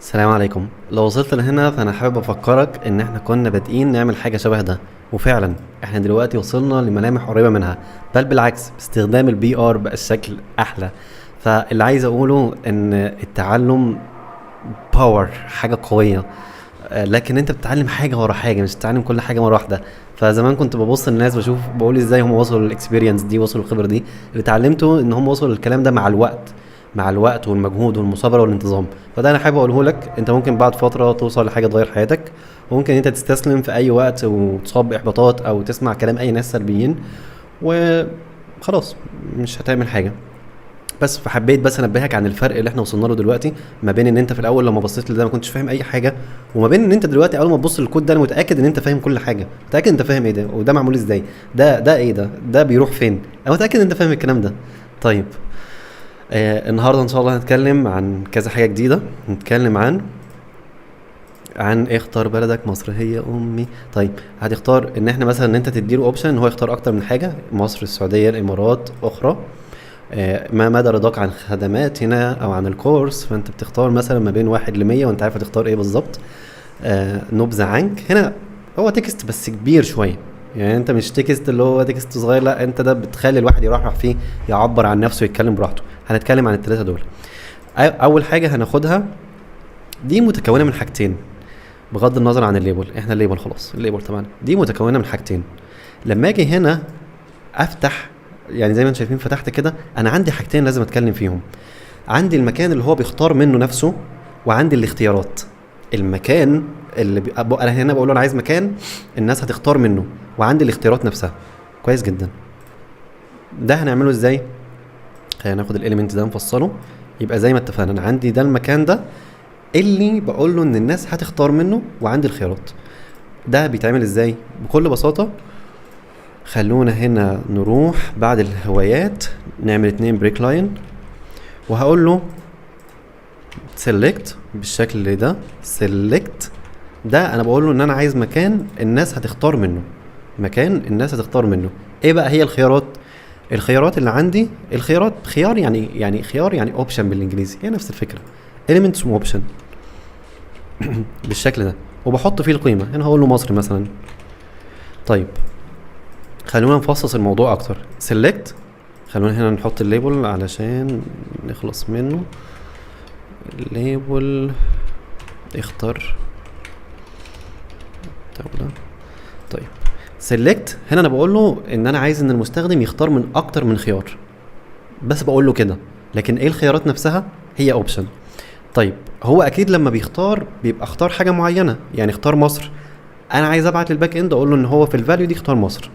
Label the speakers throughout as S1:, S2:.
S1: السلام عليكم. لو وصلت لهنا فانا حابب افكرك ان احنا كنا بادئين نعمل حاجة شبه ده، وفعلا احنا دلوقتي وصلنا لملامح قريبه منها، بل بالعكس باستخدام ال BR بقى الشكل احلى. فاللي عايز اقوله ان التعلم power، حاجة قويه، لكن انت بتتعلم حاجة ورا حاجه، مش بتتعلم كل حاجة مرة واحده. فزمان كنت ببص للناس بشوف بقول ازاي هم وصلوا لل experience دي، وصلوا للخبره دي. اللي اتعلمته ان هم وصلوا للكلام ده مع الوقت، مع الوقت والمجهود والمثابرة والانتظام. فده انا حابب اقوله لك، انت ممكن بعد فترة توصل لحاجة تغير حياتك، وممكن انت تستسلم في اي وقت وتصاب باحباطات او تسمع كلام اي ناس سلبيين وخلاص مش هتعمل حاجه. بس فحبيت بس انبهك عن الفرق اللي احنا وصلنا له دلوقتي، ما بين ان انت في الاول لما بصيت لده ما كنتش فاهم اي حاجه، وما بين ان انت دلوقتي اول ما تبص للكود ده انا متاكد ان انت فاهم كل حاجه، متاكد انت فاهم ايه ده وده معمول ازاي، ده ايه، ده بيروح فين، انا متاكد ان انت فاهم الكلام ده. طيب النهارده ان شاء الله هنتكلم عن كذا حاجة جديده. هنتكلم عن اختار بلدك، مصر هي امي. طيب هتختار ان احنا مثلا ان انت تديله option ان هو يختار اكتر من حاجه، مصر، السعوديه، الامارات، اخرى. ما مدى رضاك عن خدماتنا او عن الكورس، فانت بتختار مثلا ما بين 1 ل 100 وانت عارف هتختار ايه بالظبط. نبذه عنك، هنا هو text بس كبير شويه، يعني انت مش text اللي هو text صغير، لا انت ده بتخلي الواحد يرحرح فيه، يعبر عن نفسه، يتكلم براحته. هنتكلم عن الثلاثة دول. اول حاجة هناخدها دي متكونه من حاجتين، بغض النظر عن ال label، احنا ال label خلاص، ال label طبعا دي متكونه من حاجتين. لما اجي هنا افتح، يعني زي ما انتم شايفين فتحت كده، انا عندي حاجتين لازم اتكلم فيهم. عندي المكان اللي هو بيختار منه نفسه، وعندي الاختيارات. المكان اللي انا هنا بقول له انا عايز مكان الناس هتختار منه، وعندي الاختيارات نفسها. كويس جدا. ده هنعمله ازاي؟ خلينا ناخد ال element ده نفصله. يبقى زي ما اتفقنا انا عندي ده المكان ده اللي بقول له ان الناس هتختار منه، وعندي الخيارات. ده بيتعمل ازاي؟ بكل بساطة خلونا هنا نروح بعد الهوايات نعمل 2 break line، وهقول له select بالشكل ده. select ده انا بقول له ان انا عايز مكان الناس هتختار منه، مكان الناس هتختار منه. ايه بقى هي الخيارات؟ الخيارات اللي عندي، الخيارات خيار يعني خيار يعني option بالانجليزي، هي نفس الفكرة، element اسمه option بالشكل ده، وبحط فيه القيمة. هنا هقول له مصر مثلا. طيب خلونا نفصص الموضوع اكتر. select، خلونا هنا نحط ال label علشان نخلص منه. ال label اختار دولة. طيب select هنا انا بقول له ان انا عايز ان المستخدم يختار من اكتر من خيار، بس بقول له كده، لكن ايه الخيارات نفسها؟ هي option. طيب هو اكيد لما بيختار بيبقى اختار حاجة معينة، يعني اختار مصر. انا عايز ابعت لل back end اقول له ان هو في ال value دي اختار مصر،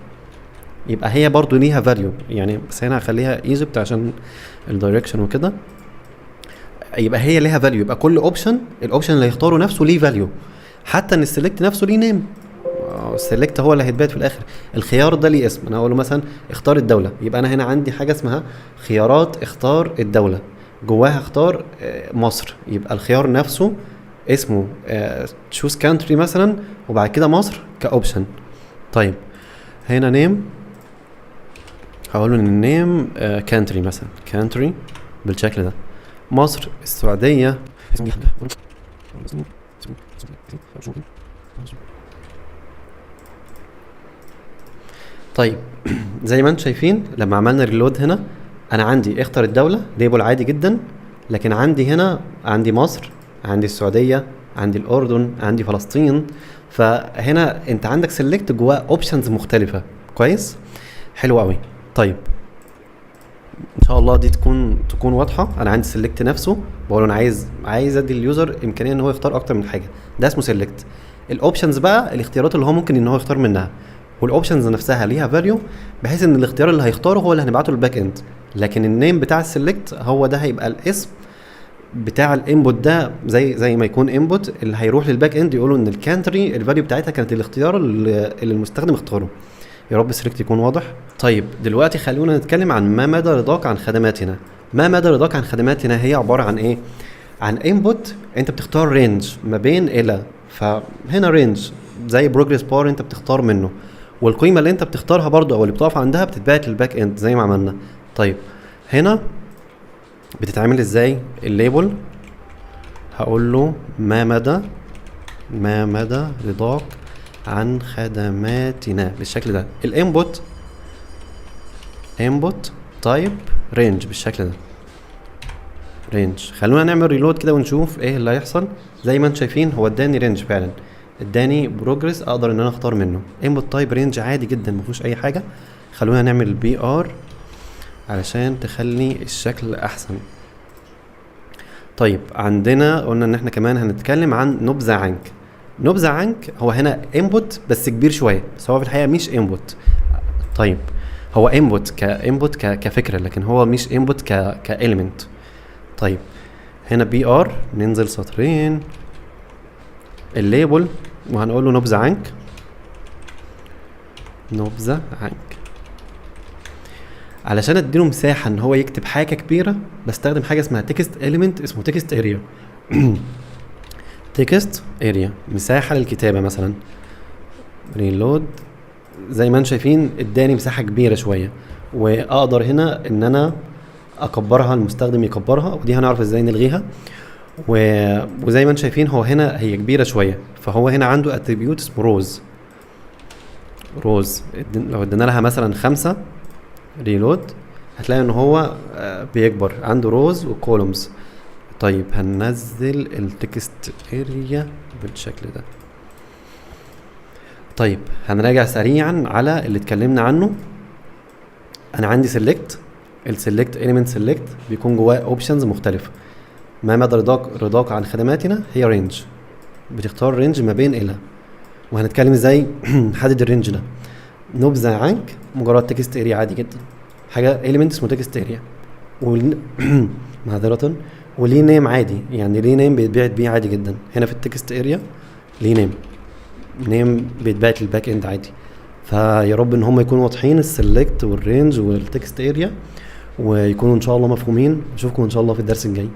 S1: يبقى هي برضو ليها value يعني، بس هنا هخليها Egypt عشان ال direction وكده. يبقى هي ليها value، يبقى كل option، ال option اللي هيختاره نفسه ليه value، حتى ان ال select نفسه ليه name. ال select هو اللي هيتبعت في الاخر، الخيار ده ليه اسم. انا هقول له مثلا اختار الدوله، يبقى انا هنا عندي حاجة اسمها خيارات اختار الدوله، جواها اختار مصر، يبقى الخيار نفسه اسمه choose country مثلا، وبعد كده مصر ك option. طيب هنا name، هقول له ان ال name country مثلا، country بالشكل ده، مصر، السعودية. طيب زي ما انتم شايفين لما عملنا reload هنا انا عندي اختر الدولة label عادي جدا، لكن عندي هنا عندي مصر، عندي السعودية، عندي الأردن، عندي فلسطين. فهنا انت عندك select جواه options مختلفة. كويس، حلو قوي. طيب ان شاء الله دي تكون واضحة. انا عندي select نفسه بقول له انا عايز ادي ال user امكانية ان هو يختار اكتر من حاجة، ده اسمه select. ال options بقى الاختيارات اللي هو ممكن ان هو يختار منها، وال options نفسها ليها value بحيث ان الاختيار اللي هيختاره هو اللي هنبعته لل back end، لكن ال name بتاع ال select هو ده هيبقى الاسم بتاع ال input ده، زي ما يكون input اللي هيروح لل back end يقولوا ان ال country ال value بتاعتها كانت الاختيار اللي المستخدم اختاره. يا رب ال select يكون واضح. طيب دلوقتي خلونا نتكلم عن ما مدى رضاك عن خدماتنا. ما مدى رضاك عن خدماتنا هي عبارة عن ايه؟ عن input انت بتختار range ما بين الى، فهنا range زي progress bar انت بتختار منه، والقيمة اللي انت بتختارها برضو او اللي بتقف عندها بتتبعت لل back end زي ما عملنا. طيب هنا بتتعمل ازاي؟ ال label هقول له ما مدى رضاك عن خدماتنا بالشكل ده. ال input input type range بالشكل ده range. خلونا نعمل reload كده ونشوف ايه اللي هيحصل. زي ما انتم شايفين هو اداني range فعلا، اداني progress اقدر ان انا اختار منه. input type range عادي جدا، ما فيهوش اي حاجه. خلونا نعمل br علشان تخلي الشكل احسن. طيب، عندنا قلنا ان احنا كمان هنتكلم عن نبذة عنك. نبذة عنك هو هنا input بس كبير شوية، بس هو في الحقيقة مش input. طيب، هو input ك input كفكرة، لكن هو مش input ك element. طيب، هنا br، ننزل سطرين، ال label، وهنقول له نبذة عنك. نبذة عنك، علشان اديله مساحة ان هو يكتب حاجة كبيرة بستخدم حاجة اسمها text element اسمه text area. text area مساحة للكتابة مثلا. reload، زي ما انتم شايفين اداني مساحة كبيرة شوية، واقدر هنا ان انا اكبرها، المستخدم يكبرها، ودي هنعرف ازاي نلغيها. وزي ما انتم شايفين هو هنا هي كبيرة شوية، فهو هنا عنده attribute اسمه rows. rows لو ادينا لها مثلا 5، reload، هتلاقي ان هو بيكبر، عنده rows و columns. طيب، هننزل ال text area بالشكل ده. طيب، هنراجع سريعا على اللي اتكلمنا عنه. انا عندي select، ال select element select بيكون جواه options مختلفه. ما مدى رضاك عن خدماتنا هي range، بتختار range ما بين الى، وهنتكلم ازاي نحدد ال range ده. نبذة عنك مجرد text area عادي جدا، حاجة element اسمه text area، معذرة، وليه name عادي، يعني ليه name بيتبعت بيه عادي جدا. هنا في ال text area ليه name، name بيتبعت لل back end عادي. فيا رب ان هم يكونوا واضحين، ال select وال range وال text area، ويكونوا ان شاء الله مفهومين. اشوفكم ان شاء الله في الدرس الجاي.